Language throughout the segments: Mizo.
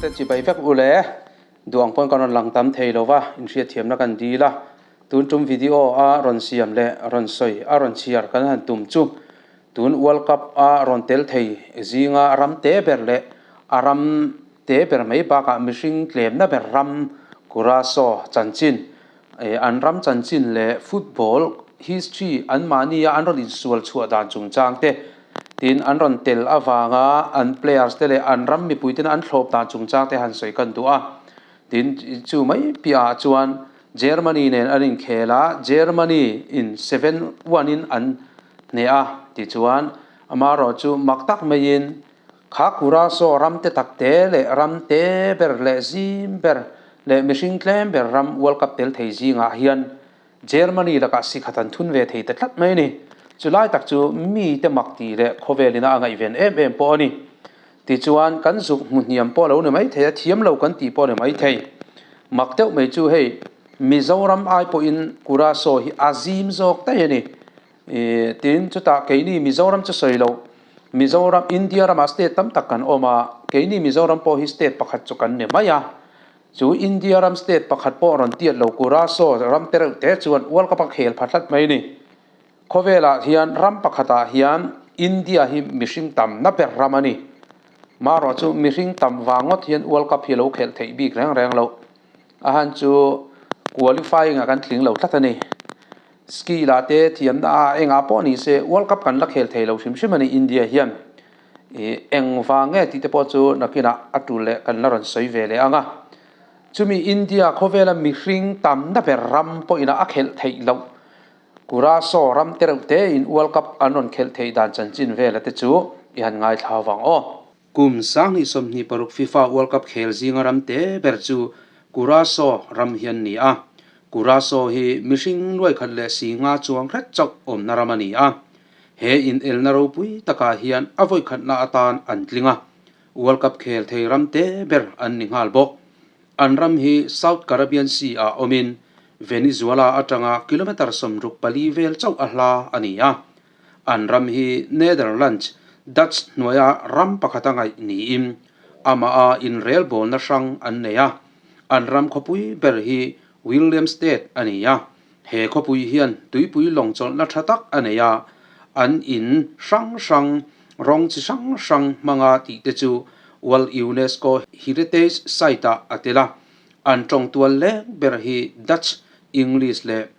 Tute chibai vek u le. Duh ang pawn kan rawn lang tam thei lo va, inhriatthiamna kan dil a. Tun tum video a rawn siam leh rawn sawi a rawn chhiar kan han tum chu tun World Cup a rawn tel thei zinga ram te ber leh a ram te ber mai bakah mihring tlemna ber ram Curaçao chanchin an ram chanchin leh football history anmahnia an rawn insual chhuah dan chungchang te tin an rawn tel avanga an players te leh an ram mipui tena an thlawp dan chungchang te han sawi kan duh a. Tin, chu mai piahah chuan Germany nen an inkhel a, Germany in 7-1 in an hneh a, tichuan amaherawh chu mak tak maiin kha Curaçao ram te tak te leh ram te ber leh zim ber leh mihring tlem ber ram World Cup tel thei zingah hian Germany lakah sikhat an thun ve thei ta tlat mai a ni. Chu lai tak chu mite mak tih leh khawvelina a ngaihven em em pawh a ni. Tichuan, kan zuk hmu hniam pawh lo ni mai thei a, thiam lo kan tih pawh ni mai thei. Mak deuh mai chu hei Mizoram ai pawhin Curaçao hi a zim zawk daih a ni. Tin, chutah keini Mizoram chu sawi loh, Mizoram, India ramah state tam tak kan awm a, keini Mizoram pawh hi state pakhat chu kan ni mai a. Chu India ram state pakhat pawh rawn tiat lo Curaçao ram te reuh te chuan World Cup a khel pha tlat mai a ni. Khawvelah hian ram pakhatah hian India hi mihring tamna ber ram a ni. Marawh chu mihring tam vang ngawt hian World Cup hi a lo khelh theih bik reng reng lo. A han chu qualifying ah kan tling lo tlat a ni. Skill ah te thiamna ah engah pawh ni se World Cup kan la khel thei lo hrim hrim a ni India hian. Ih engvang nge tih te pawh chu nakinah a tul leh kan la rawn sawi ve leh ang a. Chumi India khawvela mihring tamna ber ram pawhin a khelh theih loh Curaçao ram te reuh te in World Cup an rawn khelh theih dan chanchin vela te chu i han ngaithla vang aw. Kum 2026 FIFA World Cup khel zinga ram te ber chu Curaçao ram hian ni a. Curaçao hi mihring nuaikhat leh si nga chuang hret chauh awmna ram a ni a. He inelna ropui takah hian a vawikhatna atan an tling a, World Cup khel thei ram te ber an ni nghal bawk. An ram hi South Caribbean Sea ah awmin Venezuela atanga kilometre 64 vel chauh a hla a ni a. An ram hi Netherlands, Dutch hnuaia ram pakhat a ngaih niin amah a inrelbawlna hrang an nei a. An ram khawpui ber hi Willemstad a ni a. He khawpui hian tuipui lawng chawlhna tha tak a nei a, an in hrang hrang, rawng chi hrang hrang hmanga tih te chu World UNESCO Heritage Site-ah a tel a. An tawng tual leng ber hi Dutch, English leh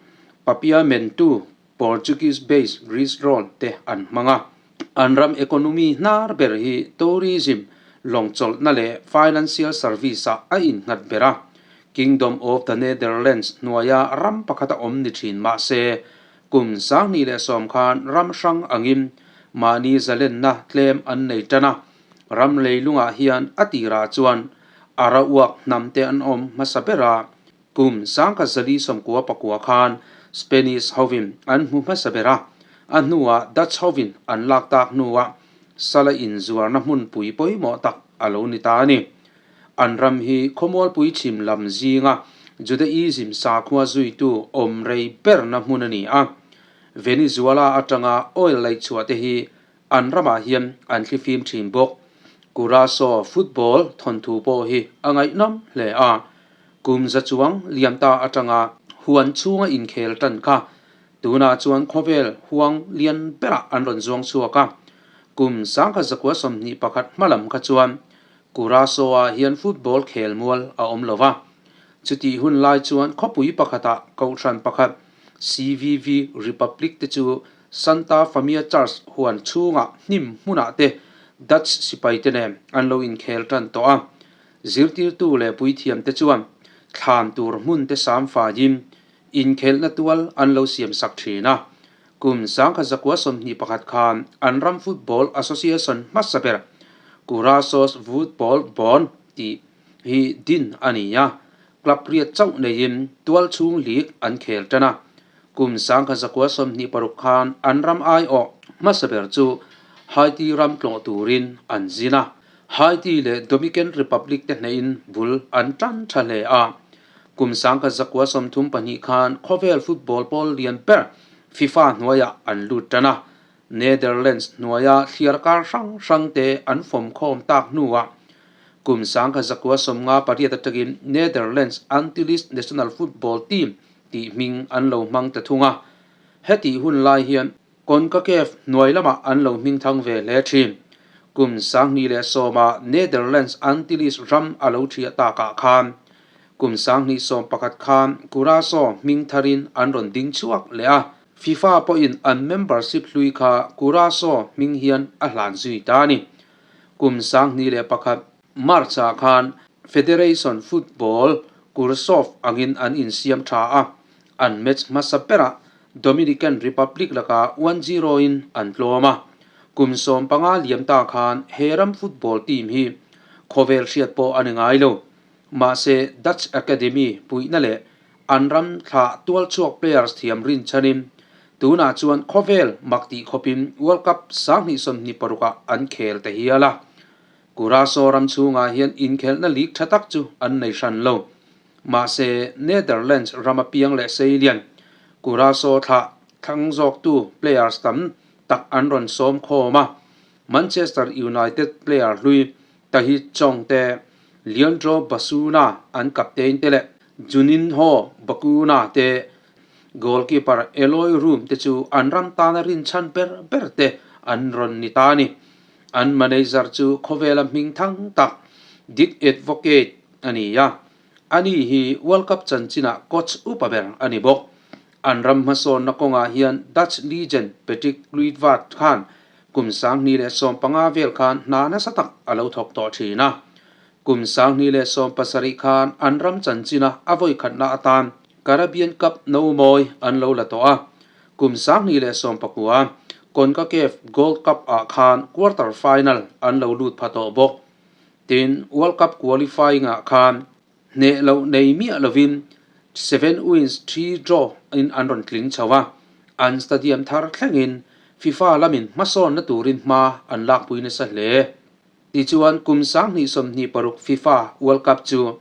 Papiamentu, Portuguese-based Greece-roll te an hmang a. An ram economy hnar ber hi tourism, lawng chawlhna leh financial service-ah a innghat ber a. Kingdom of the Netherlands hnuaia ram pakhat a awm ni thin mah se, kum 2010 khan ram hrang angin mahni zalenna tlem an nei tan a. Ram leilungah hian a tirah chuan Arawak hnam te an awm hmasa ber a. Kum 1999 khan Spanish hovin an hmu hmasa ber a, a hnuah Dutch hovin an lak tak hnuah sala inzuarna hmunpui pawimawh tak a lo ni ta a ni. An ram hi khawmualpui chhim lam zinga Judaism sakhua zuitu awm rei berna hmun a ni a. Venezuela atanga oil laihchhuah te hi an ramah hian an thlifim thin bawk. Curaçao football thawnthu pawh hi a ngaihnawm hle a. Kum za chuang liam ta atanga huan chhunga inkhel tan kha tunah chuan khawvel huang lian berah an rawn zuang chhuak a. Kum 1921 hma lam kha chuan Curaçao-ah hian football khel mual a awm lo va. Chutih hun lai chuan khawpui pakhatah kohhran pakhat CVV Republic te chu Santa Famia Church huan chhungah hnim hmunah te Dutch sipaite nen an lo inkhel tan tawh a. Zirtirtu leh puithiamte chuan thlan tur hmun te sam faiin inkhelhna tual an lo siam sak thin a. Kum 1921 khan an ram Football Association hmasa ber Curaçao's Voetbal Bond tih hi din a ni a, club riat chauh neiin tual chhung league an khel tan a. Kum 1926 khan an ram aiawh hmasa ber chu Haiti ram tlawh turin an zin a. Haiti leh Dominican Republic te hnehin bul an tan tha hle a. Kum 1932 khan khawvel football pawl lian ber FIFA hnuaiah an lut tan a. Netherlands hnuaia thliar kar hrang hrang te an fawm khawm tak hnuah. Kum 1958 atangin Netherlands Antilles National Football Team tih hming an lo hmang ta thung a. Hetih hun lai hian Concacaf hnuai lamah an lo hming thang ve hle thin. Kum 2010 ah Netherlands Antilles ram a lo thiah takah khan kum 2011 khan Curaçao hming tharin an rawn ding chhuak leh a. FIFA pawhin an membership hlui kha Curaçao hming hian a hlan zui ta a ni. Kum 2001 March-ah khan Federation Football Kursov angin an insiam tha a, an match hmasa berah Dominican Republic lakah 1-0 in an tlawm a. Kum 15 liam ta khan he ram football team hi khawvel hriat pawh a ni ngai lo. Mahse Dutch Academy puihna leh an ram thlah tualchhuak players thiam rinchhanin tunah chuan khawvel mak tih khawpin World Cup 2026 ah an khel ta hial a. Curaçao ram chhungah hian inkhelhna league tha tak chu an nei hran lo. Mahse Netherlands rama piang leh seilian Curaçao thlah thlang zawktu players tam tak an rawn sawm khawm a. Manchester United player hlui Tahith Chong te, Leandro Basuna an captain te leh Juninho Bacuna te, goalkeeper Eloy Room te chu an ram tana rinchhan ber ber te an rawn ni ta a ni. An manager chu khawvela hming thang tak Dick Advocaat a ni a, ani hi World Cup chanchinah coach upa ber a ni bawk. An ram hmasawnna kawngah hian Dutch legend Patrick Kluivert khan kum 2015 vel khan hna nasa tak a lo thawk tawh thin a. Kum 2017 khan an ram chanchina a vawikhatna atan Caribbean Cup no mawi an lo la tawh a. Kum 2019 Concacaf Gold Cup ah khan quarter final an lo lut pha tawh bawk. Tin, World Cup qualifying ah khan Hneh loh nei miah lovin seven wins three draw in an rawn tling chho a, an stadium thar thlengin FIFA lamin hmasawnna turin hma an lakpui nasa hle. Tichuan kum 2026 FIFA World Cup chu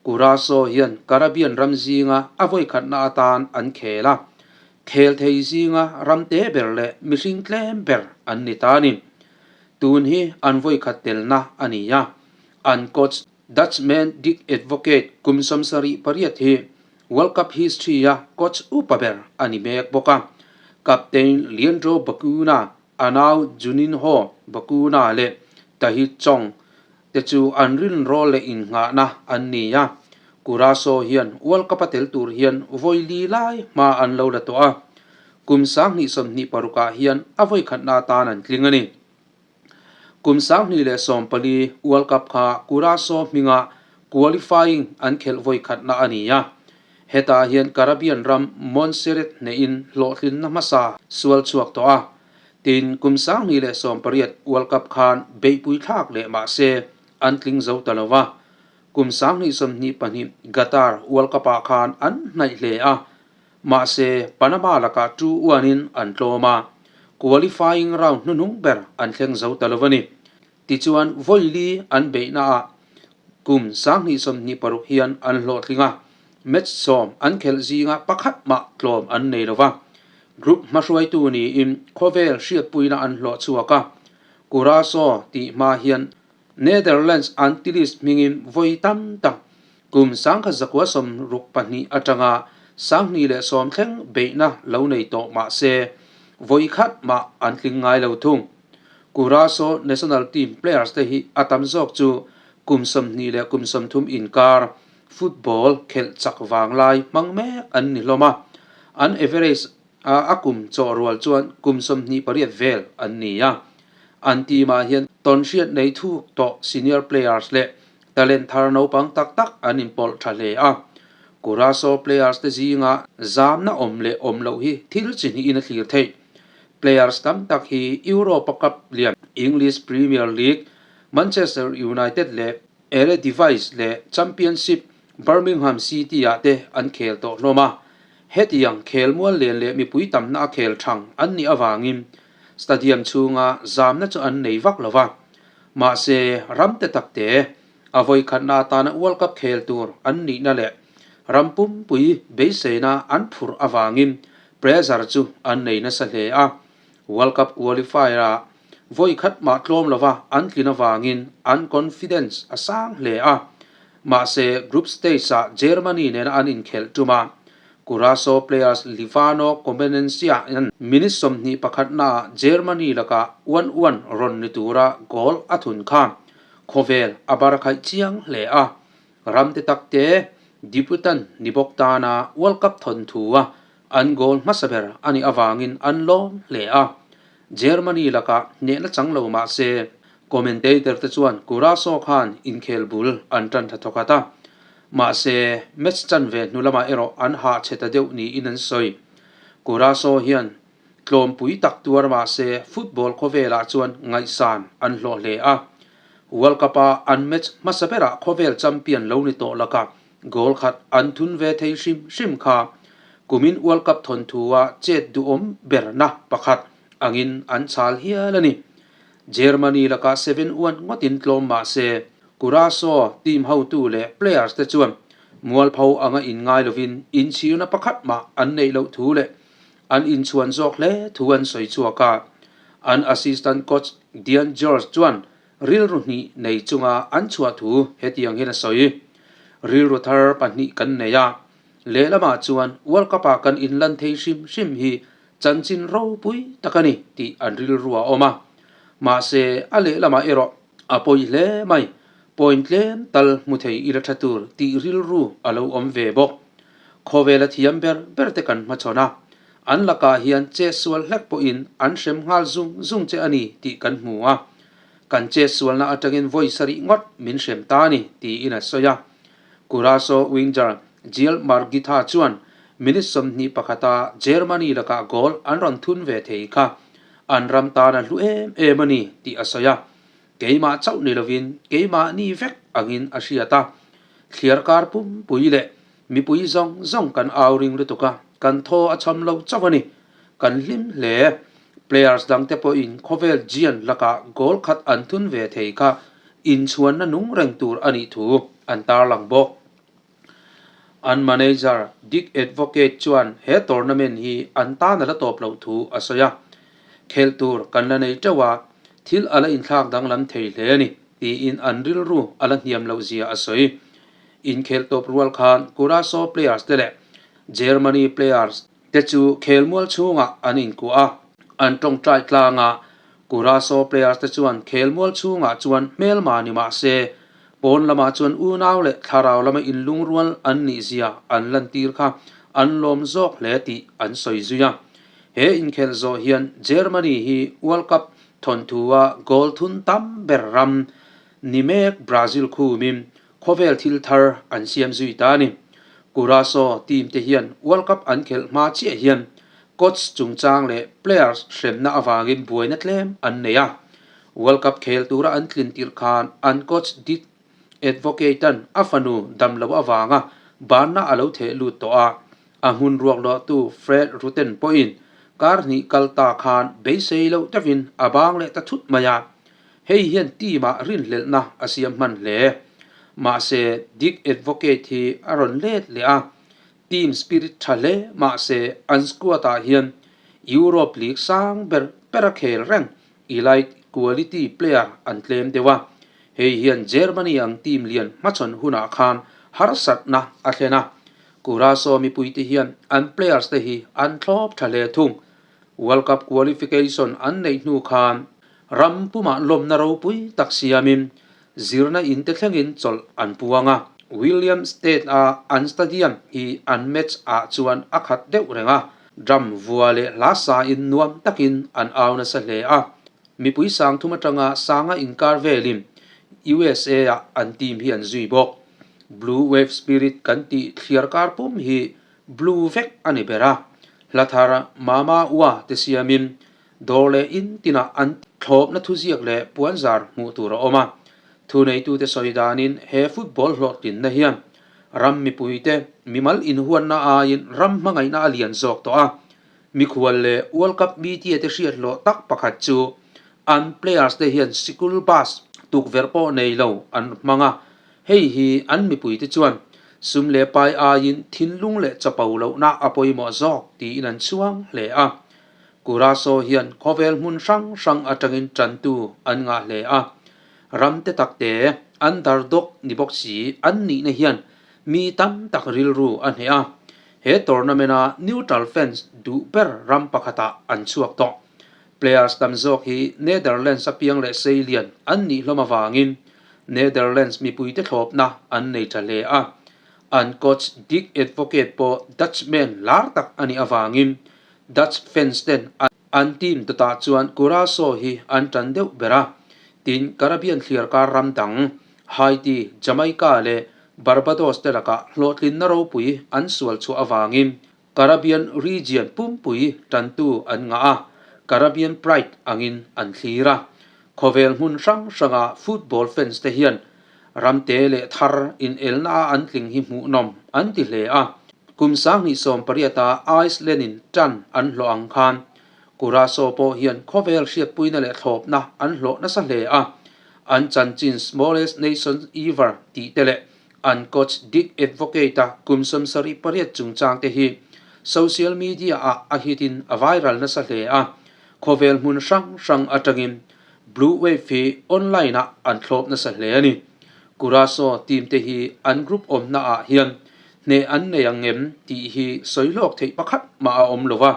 Curaçao hian Caribbean ram zinga a vawikhatna atan an khel a, khel thei zinga ram te ber leh mihring tlem ber an ni ta a ni. Tun hi an vawikhat telna a ni a, an coach Dutchman Dick Advocaat kum 78 hi World Cup history-a coach upa ber a ni mek bawk a. Captain Leandro Bacuna, a nau Juninho Bacuna leh Tahith Chong te chu an rinrawl leh innghahna an ni a. Curaçao hian World Cup-a tel tur hian vawi li lai hma an lo la tawh a. Kum 2026 ah hian a vawikhatna atan an tling a ni. Kum 2014 World Cup kha Curaçao hminga qualifying an khelh vawi khatna a ni a. Hetah hian Caribbean ram Montserrat hnehin hlawhtlinna hmasa sual chhuak tawh a. Tin, kum 2018 World Cup khan beihpui thlak leh mah se an tling zo ta lo va. Kum 2022 Qatar World Cup-ah khan an hnaih hle a. Mahse, Panama lakah 2-1 in an tlawm a, qualifying round hnuhnung ber an thleng zo ta lo a ni. Tichuan, vawi li an beihnaah kum 2026 hian an hlawhtling a, match sawm an khelh zinga pakhat mah tlawm an nei lo va. Group hmahruaitu niin khawvel hriatpuina an hlawh chhuak a, Curaçao tih hma hian Netherlands Antilles hmingin vawi tam tak Kum 1962 atanga 2010 thleng beihna lo nei tawh mah se, vawi khat mah an tling ngai lo thung. Curaçao national team players te hi a tam zawk chu kum 20 leh kum 30 inkar football khelh chak vang lai hmang mek an ni hlawm a, an average a a kum chawh rual chuan kum 28 vel an ni a. An team ah hian tawnhriat nei thuk tawh senior players leh Talent thar naupang tak tak an inpawlh tha hle a. Curaçao players te zinga zamna awm leh awm loh hi thil chi hnihin a thlir theih. Players tam tak hi Europa Cup lian, English Premier League, Manchester United leh Eredivisie leh Championship Birmingham City ah te an khel tawh hlawm a. Hetiang khelmual lian leh mipui tamna a khel thang an nih avangin stadium chhunga zamna chu an nei vak lo va. Mahse, ram te tak te, a vawikhatna atana World Cup khel tur an nihna leh ram pumpui beiseina an phurh avangin pressure chu an nei nasa hle a. World Cup qualifier-ah Vawi khat mah tlawm lova an tlin avangin an confidence a sang hle a. Mahse, group stage-ah Germany nena an inkhelh tum a, Curaçao players Livano Comenencia-in minute 21 naah Germany lakah 1-1 rawn ni tura goal a thun kha khawvel a bar khaih chiang hle a. Ram te tak te debutant ni bawk tana World Cup thawnthu a an goal hmasa ber a nih avangin an lawm hle a. Germany lakah hnehna chang lo mah se commentator te chuan Curaçao khan inkhel bul an tan tha thawkhat a. Mahse, match chan ve hnu lamah erawh an hah chhe ta deuh niin an sawi. Curaçao hian tlawmpui tak tuar mah se football khawvelah chuan ngaihsan an hlawh hle a. World Cup-a an match hmasa berah khawvel champion lo ni tawh lakah goal khat an thun ve thei hrim hrim kha kumin World Cup thawnthua chet duhawm berna pakhat angin an chhal hial a ni. Germany lakah 7-1 ngawtin tlawm mah se Curaçao team hotu leh players te chuan mualpho anga inngai lovin inchhirna pakhat mah an neih loh thu leh an inchhuan zawk hle thu an sawi chhuak a. An assistant coach Dean George chuan rilru hnih nei chunga an chhuah thu hetiang hian a sawi, Rilru thar pahnih kan nei a, lehlamah chuan World Cup-ah kan inlan thei hrim hrim hi chanchin ropui tak a ni tih an rilru a awm a. Mahse, a lehlamah erawh a pawi hle mai, point tlem tal hmu thei ila tha tur tih rilru a lo awm ve bawk. Khawvela thiam ber ber te kan hmachhawn a, an lakah hian chetsual hlek pawhin an hrem nghal zung zung che a ni tih kan hmu a, kan chetsualna atangin vawi sarih ngawt min hrem ta a ni tiin a sawi a. Curaçao winger Jill Margitha chuan minute 21 a Germany lakah goal an rawn thun ve thei kha an ram tan a hlu em em a ni tih a sawi a, keimah chauh ni lovin keimahni vek angin a hriat a, thliarkar pumpui leh mipui zawng zawng kan au ring lutuk a, kan thaw a cham lo chauh a ni, kan hlim hle. Players dangte pawhin khawvel Gian lakah goal khat an thun ve thei kha inchhuanna nung reng tur a nih thu an tarlang bawk. An manager Dick Advocaat chuan he tournament hi an tan a la tawp loh thu a sawi a, Khelh tur kan la nei teuh a, thil a la inthlak danglam thei hle a ni, tiin an rilru a la hniam loh zia a sawi. Inkhelh tawp rual khan Curaçao players te leh Germany players te chu khelmual chhungah an inkuah a, an tawngtai tlang a, Curaçao players te chuan khelmual chhungah chuan hmelma ni mah se, pawn lamah chuan unau leh thlarau lama inlungrual an nih zia an lantir kha an lawm zawk hle tih an sawi zui a. He inkhelh zawh hian Germany hi World Cup thawnthua goal thun tam ber ram ni mek Brazil khumin Khawvel thil thar an siam zui ta a ni. Curaçao team te hian World Cup an khelh hma chiah hian coach chungchang leh players hremna avangin buaina tlem an nei a. World Cup khel tura an tlin tirh khan an coach Dick Advocaat-a'n a fanu dam loh avanga banna a lo theh lut tawh a. A hmun ruak luahtu Fred Rutten pawhin kar hnih kal ta khan beisei loh deuhin a bang leh ta thut mai a. Hei hian team-ah rinhlelhna a siam hman hle. Mahse, Dick Advocaat hi a rawn let leh a, team spirit tha hle mahse an squad-ah hian Europe League sang ber ber a khel reng elite quality player an tlem deuh a. Hei hian Germany ang team lian hmachhawn hunah khan harsatna a thlen a. Curaçao mipuite hian an players te hi an thlawp tha hle thung. World Cup qualification an neih hnu khan ram pumah lawmna ropui tak siamin zirna in te thlengin chawlh an puang a. William State a an stadium hi an match ah chuan a khat deuh reng a, drum vua leh hla sa in nuam takin an au nasa hle a. Mipui sang thum atanga sanga inkar velin USA ah an team hi an zui bawk. Blue Wave Spirit kan tih thliar kar pum hi Blue vek a ni ber a, hla thar Mama Ua te siamin dawr leh in tinah an thlawpna thuziak leh puanzar hmuh tur a awm a. Thuneitute sawi danin he football hlawhtlinna hian ram mipuite mimal inhuanna aiin ram hmangaihna a lian zawk tawh a. Mikhual leh World Cup media te hriat hlawh tak pakhat chu an players te hian sikul bus tukverh pawh nei lo an hmang a, Hei hi an mipuite chuan sum leh pai aiin thinlung leh chapo lohna a pawimawh zawk tiin an chhuang hle a. Curaçao hian khawvel hmun hrang hrang atangin tantu an ngah hle a. Ram te tak te underdog ni bawk si an nihna hian mi tam tak rilru a hneh a. He tournament-a neutral fans duh ber ram pakhatah an chhuak tawh. Players tam zawk hi Netherlands a piang leh seilian an nih hlawm avangin Netherlands mipuite thlawpna an nei tha hle a. An coach Dick Advocaat pawh Dutchman lar tak a nih avangin Dutch fans ten an team dawtah chuan Curaçao hi an tan deuh ber a. Tin, Caribbean thliarkar ram dang Haiti, Jamaica leh Barbados te lakah hlawhtlinna ropui an sual chhuah avangin Caribbean region pumpui tantu an ngah a, Caribbean Pride angin an thlir a. Khawvel hmun hrang hranga football fans te hian ramte leh thar inelna a an tling hi hmuhnawm an ti hle a. Kum 2018 a Iceland in tan an hlawh ang khan Curaçao pawh hian khawvel hriatpuina leh thlawpna an hlawh nasa hle a. An chanchin Smallest Nation Ever tih te leh An coach Dick Advocaat-a kum 78 chungchang te hi social media-ah a hit in a viral nasa hle a, khawvel hmun hrang hrang atangin Blue Wave hi online-ah an thlawp nasa hle a ni. Curaçao team te hi an group awmna ah hian hneh an nei ang em tih hi sawi lawk theih pakhat mah a awm lo va,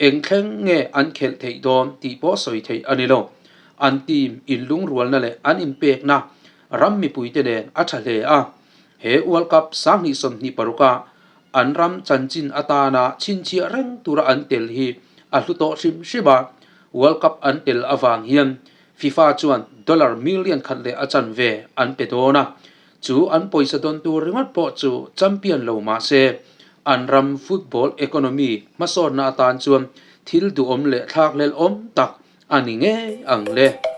eng thleng nge an khelh theih dawn tih pawh sawi theih a ni lo. An team inlungrualna leh an inpekna Ram mipuite nen a tha hle a, he World Cup 2026 a an ram chanchin atana chhinchhiah reng tura an tel hi a hlu tawh hrim hrim a, World Cup an tel avang hian FIFA chuan dollar million khat leh a chanve an pe dawn a, chu an pawisa dawn tur ringawt pawh chu champion lo mah se an ram football economy hmasawnna atan chuan thil duhawm leh thlakhlelhawm tak a ni ngei ang le.